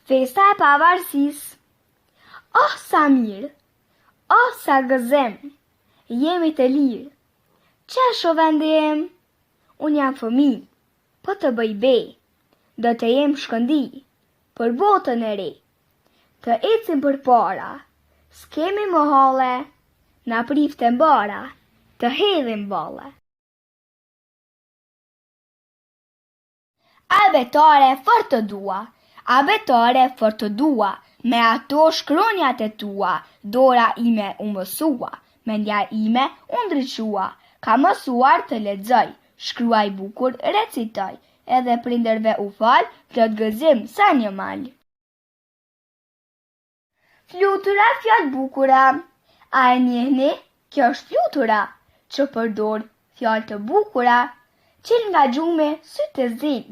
Festa e pavarësisë. Oh sa mirë! Oh sa gëzim! Jemi të lirë. Qesh o vendi im? Unë jam fëmijë, po të bëj be. Do të jem shkëndijë për botën e re. Të ecim përpara, s'kemi më halle, na priftë e mbara, të hedhim valle. Abetare fort të dua, abetare fort të dua, me ato shkronjat e tua, dora ime u mësua, mendja ime u ndriçua, kam mësuar të lexoj, shkruaj bukur, recitoj, edhe prindërve u fal, plot gëzim sa një mal. Flutura fjalë të bukura. A e njihni? Kjo është flutura, që përdor fjalë të bukura. Çel nga gjumi sytë e zinj,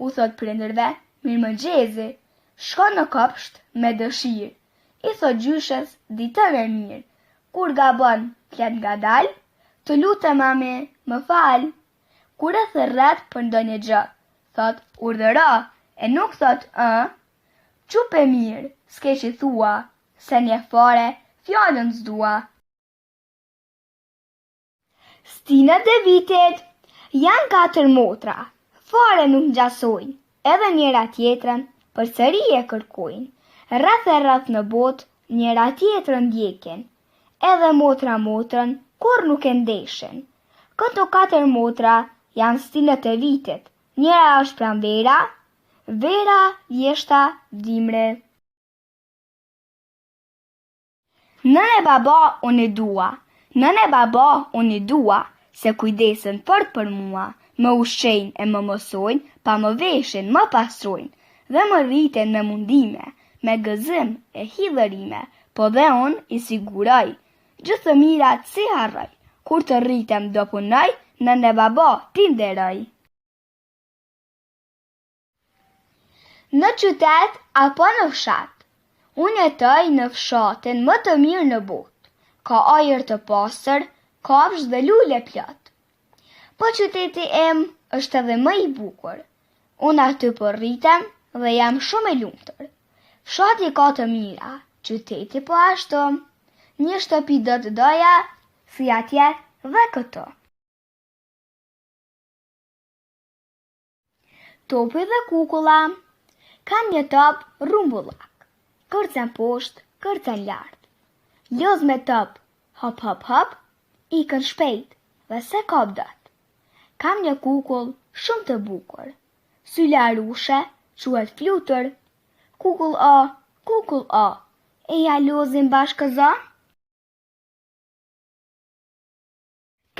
u thotë prindërve mirëmëngjezi. Shkon në kopsht me dëshirë, i thotë gjyshes ditën e mirë. Kur gabon flet ngadalë, të lutem mami, më fal. Kur e thërret për ndonjë gjë, thotë urdhëro, e nuk thotë ë. Çupë e mirë, s'ke ç'i thua, s'e njeh fare, fjalën s'dua. Stinët e vitit janë katër motra, fare nuk ngjasojnë, edhe njëra tjetrën përsëri e kërkojnë. Rreth e rreth në botë njëra tjetrën ndjekin, edhe motra motrën kurrë nuk e ndeshin. Këto katër motra janë stinët e vitit, njëra është pranvera, Vera, vjeshta, dimri. Nënë e baba unë i dua, nënë e baba unë i dua, se kujdesen fort për mua, më ushqejnë e më mësojnë, pa më veshin, më pastrojnë, dhe më rritin me mundime, me gëzim e hidhërime, po dhe unë i siguroj, gjithë të mirat s'i harroj, kur të rritem do punoj, nënë e baba t'i nderoj. Në qytet apo në fshat? Unë jetoj në fshatin më të mirë në botë. Ka ajër të pastër, kafshë dhe lule plot. Po qyteti im është edhe më i bukur. Unë aty po rritem dhe jam shumë e lumtur. Fshati ka të mira, qyteti po ashtu. Një shtëpi do të doja, si atje dhe këtu. Topi dhe kukulla. Kam një top rrumbullak. Kërcen poshtë, kërcen lart. Loz me top, hop hop hop, ikën shpejt dhe s'e kap dot. Kam një kukull shumë të bukur. Sylarushe, quhet flutur. Kukull o, kukull o, eja lozim bashkë zo.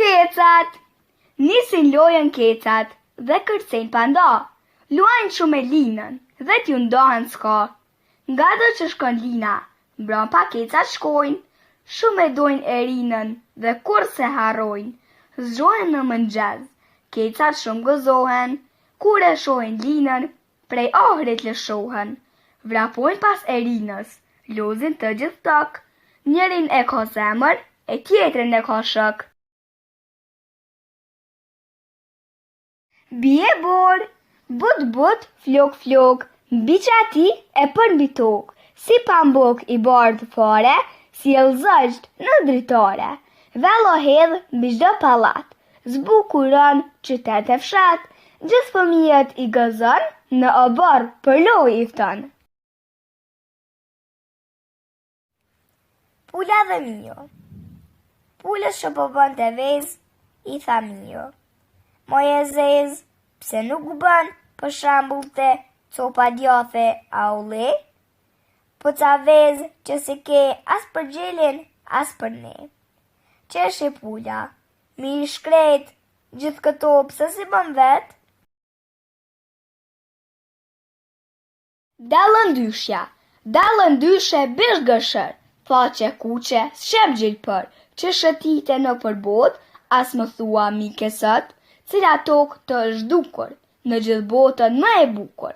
Kecat! Nisin lojën kecat dhe kërcejnë pa nda. Luajnë shumë me Linën dhe t'ju ndahen s'ka. Ngado që shkon Lina, mbrapa kecat shkojnë. Shumë e dojnë Erinën dhe kurrë s'e harrojnë. Zgjohen në mëngjes, kecat shumë gëzohen. Kur e shohin Linën, prej ohrit lëshohen. Vrapojnë pas Erinës, lozin të gjithë tok. Njërin e ka zemër, e tjetrin e ka shok. Bie borë, butë butë, flokë flokë, mbi çati e përmbi tokë, si pambuk i bardhë fare, sjell zogjtë në dritare, vello hedh mbi çdo pallat, zbukuron qytet e fshat, gjithë fëmijët i gëzon, në oborr për lojë i fton. Pula dhe miu. Pulës që po bënte vezë, i tha miu. Moj e zezë, pse nuk bën për shembull ti copa djathi a ulli? Po ca vezë që s'i ke as për gjelin, as për ne. Qeshi pula, mi i shkretë, gjithë këto pse s'i bën vetë? Dallëndyshja, dallëndyshe bishtgërshërë, faqe kuqe, s'sheh gjilpërë, që shëtite nëpër botë, a s'më thua mike sot, cila tokë të është dukur, në gjithë botën më e bukur.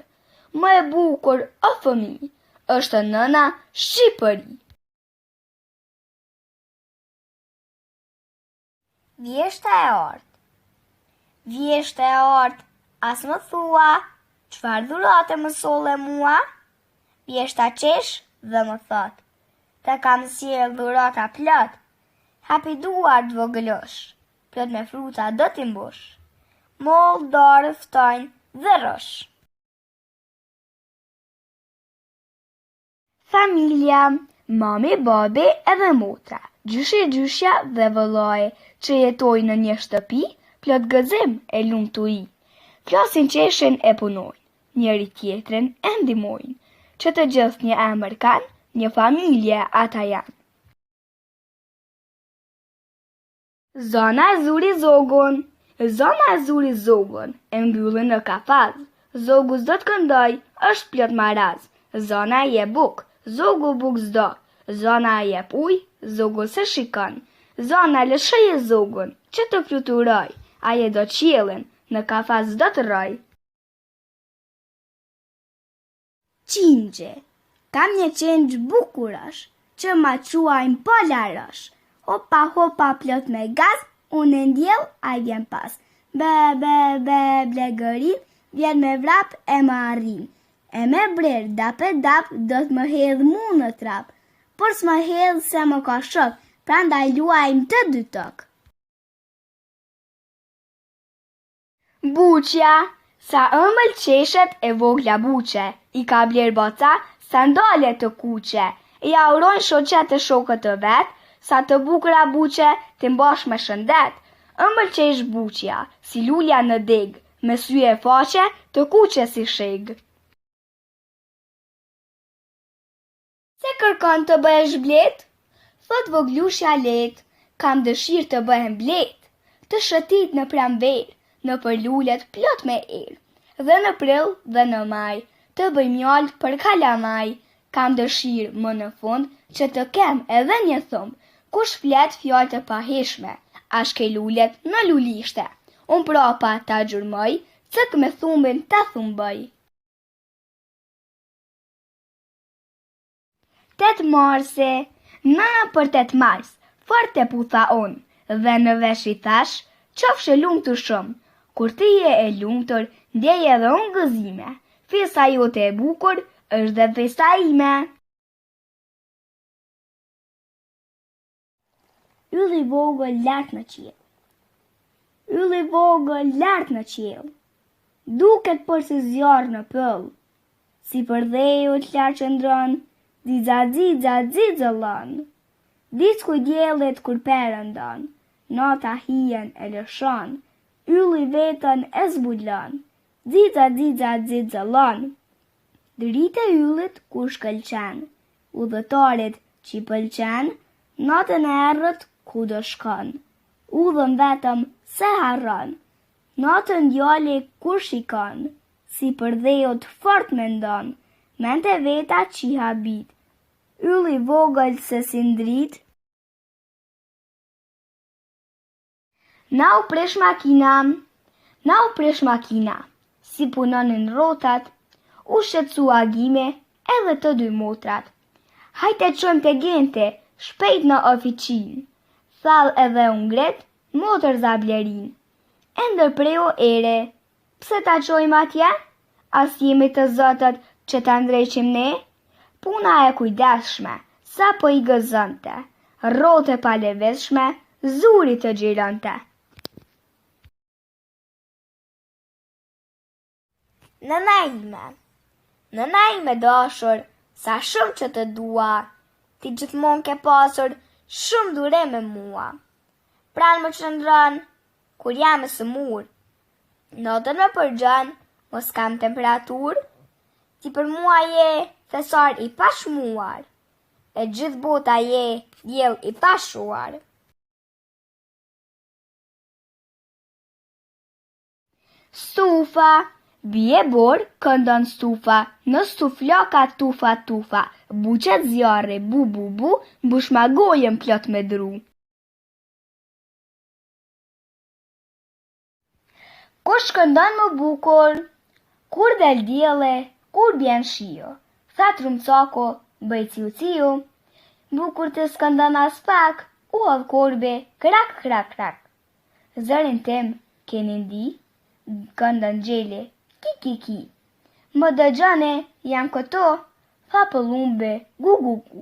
Më e bukur, o fëmijë, është nëna Shqipëri. Vjeshta e artë Vjeshta e artë, a s'më thua, çfarë dhurate më solle mua? Vjeshta qesh dhe më thotë, Të kam sjellë dhurata plot, Hapi duart vogëlush, Plot me fruta do t'i mbush, Mollë, dardhë, ftonj dhe rrush. Familja, mami, babi edhe motra, gjyshi, gjyshja dhe vëllai, që jetojnë në një shtëpi, plot gëzim e lumturi. Flasin qeshin e punojnë, njëri tjetrin e ndihmojnë, që të gjithë një emër kanë, një familje ata janë. Zana e zuri zogun, Zana e zuri zogun, e mbylli në kafaz. Zogu s'do të këndojë, është plot maraz. Zana i jep bukë, zogu bukë s'do. Zana i jep ujë, zogu s'e shikon. Zana lëshoje zogun, që të fluturojë. Ai e do qiellin, në kafaz s'do të rrojë. Qingji Kam një qengj bukurosh, që ma quajnë polarosh. Hopa, hopa, plot me gaz, unë e ndjell, ai vjen pas. Be, be, be, blegërin, vjen me vrap e më arrin. E me brirë, dap e dap, do të më hedhë mu në trap. Por s'më hedh se më ka shok, prandaj luajmë të dy tok. Buçja, sa ëmbël qeshet e vogla buçe, i ka blerë baca sandale të kuqe. Ia urojnë shoqet e shokët e vet, sa të bukura buçe t'i mbash me shëndet. Ëmbël qesh buçja, si lulja në degë, me sy e faqe të kuqe si shegë. Pse kërkon të bëhesh bletë? Thotë vogëlushja lehtë, kam dëshirë të bëhem bletë, të shëtit në pranverë, nëpër lulet plot me erë, dhe në prill dhe në maj, të bëj mjaltë për kalamaj, kam dëshirë më në fund që të kem edhe një thumb, kush flet fjalë të pahijshme, a shkel lulet në lulishte, unë prapa ta gjurmoj, cëk me thumbin ta thumboj. 8 marsi, nënën për 8 mars, fort e putha unë, dhe në vesh i thashë, qofsh e lumtur shumë, kur ti je e lumtur, ndjej edhe unë gëzime, festa jote e bukur, është dhe festa ime. Ylli i vogël lart në qiell. Ylli i vogël lart në qiell. Duket porsi zjarr në pyll. Sipër dheut lart qëndron, xixa xixa xixëllon. Disku i diellit kur perëndon, nata hijen e lëshon, ylli veten e zbulon, xixa xixa xixëllon. Dritë e yllit kur shkëlqen, Udhëtarit q'i pëlqen, natën e errët kudo shkon, udhën vetëm s'e harron, natën djali kur shikon, sipër dheut fort mendon, mendtë e veta q'i habit, ylli i vogël se si ndrit. Na u prish makina, na u prish makina, s'i punonin rrotat, u shqetësua Agimi edhe të dy motrat. Hajt e çojmë te Genti, shpejt në ofiqinë, tha edhe u ngrit motërza Blerinë. E ndërpreu Eri, Pse ta çojmë atje? A s'jemi të zotët që ta ndreqim ne? Puna e kujdesshme, sapo i gëzonte, rrotë e palëvizshme, zuri të xhironte. Nëna ime, nëna ime e dashur, sa shumë që të dua, ti gjithmonë ke pasur shumë durim me mua. Pranë më qëndron, kur jam e sëmurë, Natën më përgjon, mos kam temperaturë, ti për mua je thesar i paçmuar, e gjithë bota je diell i pashuar. Stufa, bie borë, këndon stufa, në stufë flaka tufa tufa, buçet zjarri bu bu bu, mbushma gojën plot me dru. Kush këndon më bukur? Kur del dielli, kur bjen shiu, tha trumcaku, bëj ciu ciu. Bukur ti s'këndon aspak, u hodh korbi, krak krak krak. Zërin tim keni ndi, këndon gjeli, ki ki ki. Më dëgjoni, jam këtu, Tha pëllumbi gu gu gu.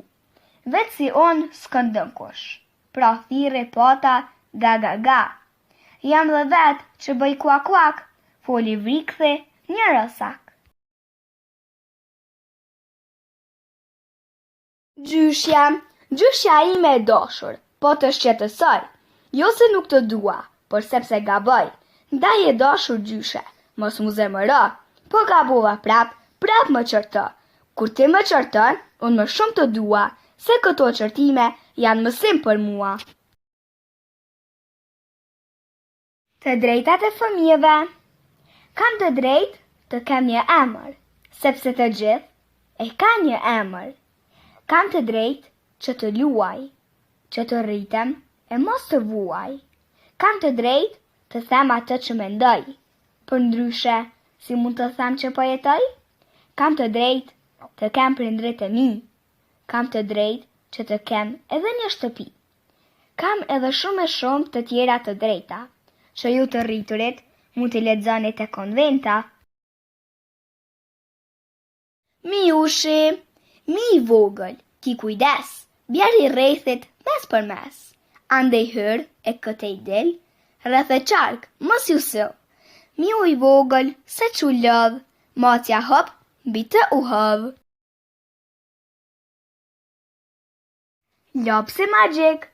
Veç si unë s'këndon kush. Pra thirri pata ga ga ga. Jam dhe vetë që bëj kuak kuak, foli vrikthi një rosak. Gjyshja, gjyshja ime e dashur, po të shqetësoj. Jo se nuk të dua, por sepse gaboj. Ndaj e dashur gjyshe, mos m'u zemëro. Po gabova prap, prap më qorto. Kur ti më qorton, unë më shumë të dua, se këto qortime janë mësim për mua. Të drejtat e fëmijëve. Kam të drejtë të kem një emër, sepse të gjithë e kanë një emër. Kam të drejtë që të luaj, që të rritem e mos të vuaj. Kam të drejtë të them atë që mendoj, përndryshe si mund të them që po jetoj? Kam të drejtë të kem prindërit e mi. Kam të drejtë që të kem edhe një shtëpi. Kam edhe shumë e shumë të tjera të drejta, që ju të rriturit mund t'i lexoni te konventa. Miushi, mi i vogël, ki kujdes, bjeri rrethit mes për mes. Andej hyr e këtej dil, rreth e qark, mos iu sill. Miu i vogël, seç u lodh, macja hop, mbi të u hodh. Lapsi magjik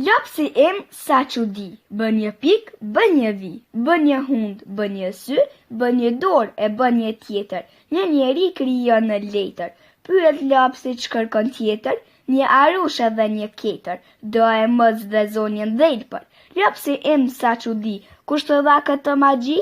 Lapsi im sa çudi Bën një pikë, bën një vijë Bën një hundë, bën një sy Bën një dorë e bën një tjetër Një njeri krijon në letër Pyet lapsi ç'kërkon tjetër Një arush edhe një ketër Do e mëz dhe zonjën dhelpër Lapsi im sa çudi Kush të dha këtë magji?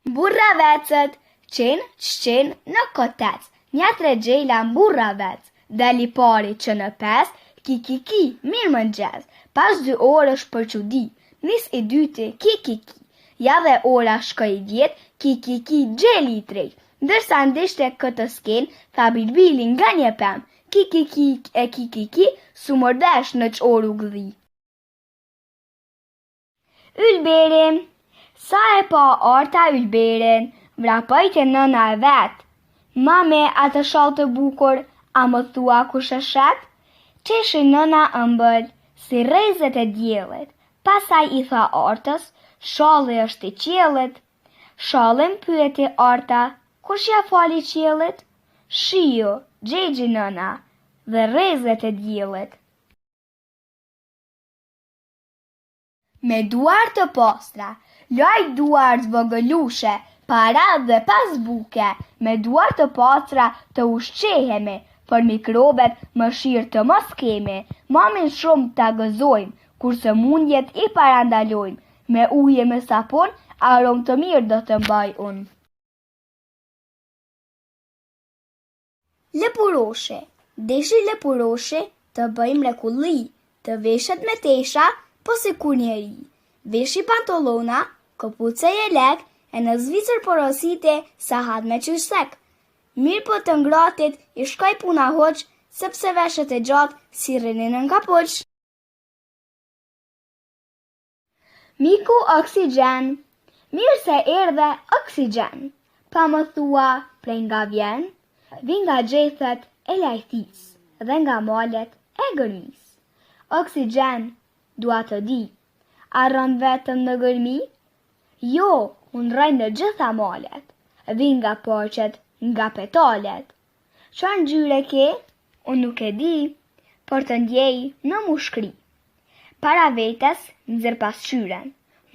Mburravecët, qenë ç'qenë në kotec, nja tre gjela mburravec, del i pari që në pesë, ki ki ki, mirëmëngjes, pas dy orësh për çudi, nis i dyti, ki ki ki, ja dhe ora shkoi dhjetë, ki ki ki, gjeli i tretë. Ndërsa ndiqte këtë skenë, tha bilbili nga një pemë, ki ki ki e ki ki ki, s'u mor vesh në ç'orë u gdhi. Ylberi Sa e pa Arta ylberin, vrapoi te nëna e vet. Mami, atë shall të bukur, a më thua kush e shet? Qeshi nëna ëmbël, si rrezet e diellit, pastaj i tha Artës, shalli është i qiellit. Shallin pyeti Arta, kush ia fali qiellit? Shiu, gjegji nëna, dhe rrezet e diellit. Me duar të pastra, laj duart vogëlushe, para dhe pas buke, me duar të pastra të ushqehemi, për mikrobet mëshirë të mos kemi, mamin shumë ta gëzojmë, kur sëmundjet i parandalojmë, me ujë e me sapun, aromë të mirë do të mbaj unë. Lepuroshi, deshi lepuroshi të bëjë mrekulli, të veshet me tesha, po sikur njeri. Veshi pantallona, këpucë e jelek, e në Zvicër porositi sahat me qyshek. Mirëpo të ngratit i shkoi puna huq, sepse veshët e gjatë s'i rrinin nën kapuç. Miku oksigjen Mirë se erdhe oksigjen Pa më thua prej nga vjen Vij nga gjethet e lajthisë Dhe nga malet e Gërmisë Oksigjen dua të di A rron vetëm në Gërmi? Jo, unë rroj në gjitha malet Vij nga parqet, nga petalet Çfarë ngjyre ke? Unë nuk e di, por të ndjej në mushkri. Para vetes nxjerr pasqyrën,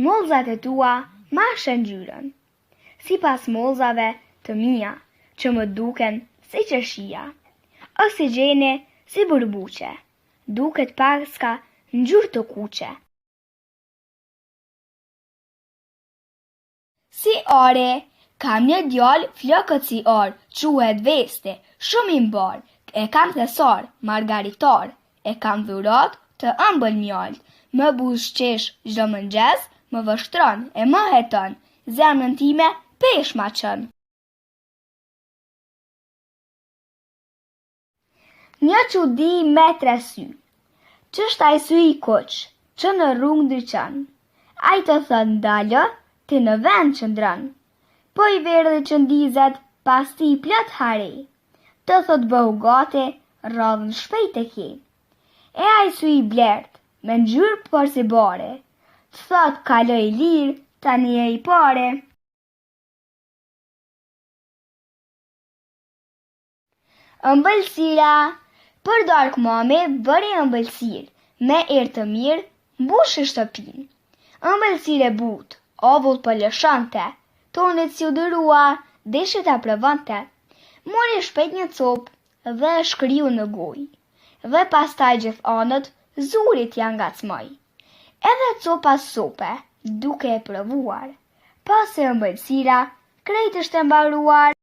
mollzat e tua ma sheh ngjyrën. Sipas mollzave të mia, që më duken si qershia. Oksigjeni si bërbuqe, duket paska ngjyrë të kuqe. Si ari, kam një djalë flokët si ar, quhet Vesti, shumë i mbarë, e kam thesar, margaritar, e kam dhuratë të ëmbël mjaltë, më buzëqesh çdo mëngjes, më vështron e më heton, zemrën time peshë ma çon. Një çudi me tre sy. Ç'është ai sy i kuq, që në rrugë ndriçon? Ai të thotë ndalo, ti në vend qëndron. Po i verdhi që ndizet, pas tij plot hare. Të thotë bëhu gati, radhën shpejt e ke. E ai sy i blertë, me ngjyrë porsi bari. Të thotë kalo i lirë, tani je i pari. Ëmbëlsira Për darkë mami bëri ëmbëlsirë, me erë të mirë mbushi shtëpinë. Ëmbëlsirë e butë, avull po lëshonte, Tonit s'iu durua, deshi ta provonte. Mori shpejt një copë dhe e shkriu në gojë. Dhe pastaj gjithë anët zuri t'ia ngacmojë. Edhe copë pas cope, duke e provuar, pa se ëmbëlsira krejt ishte mbaruar.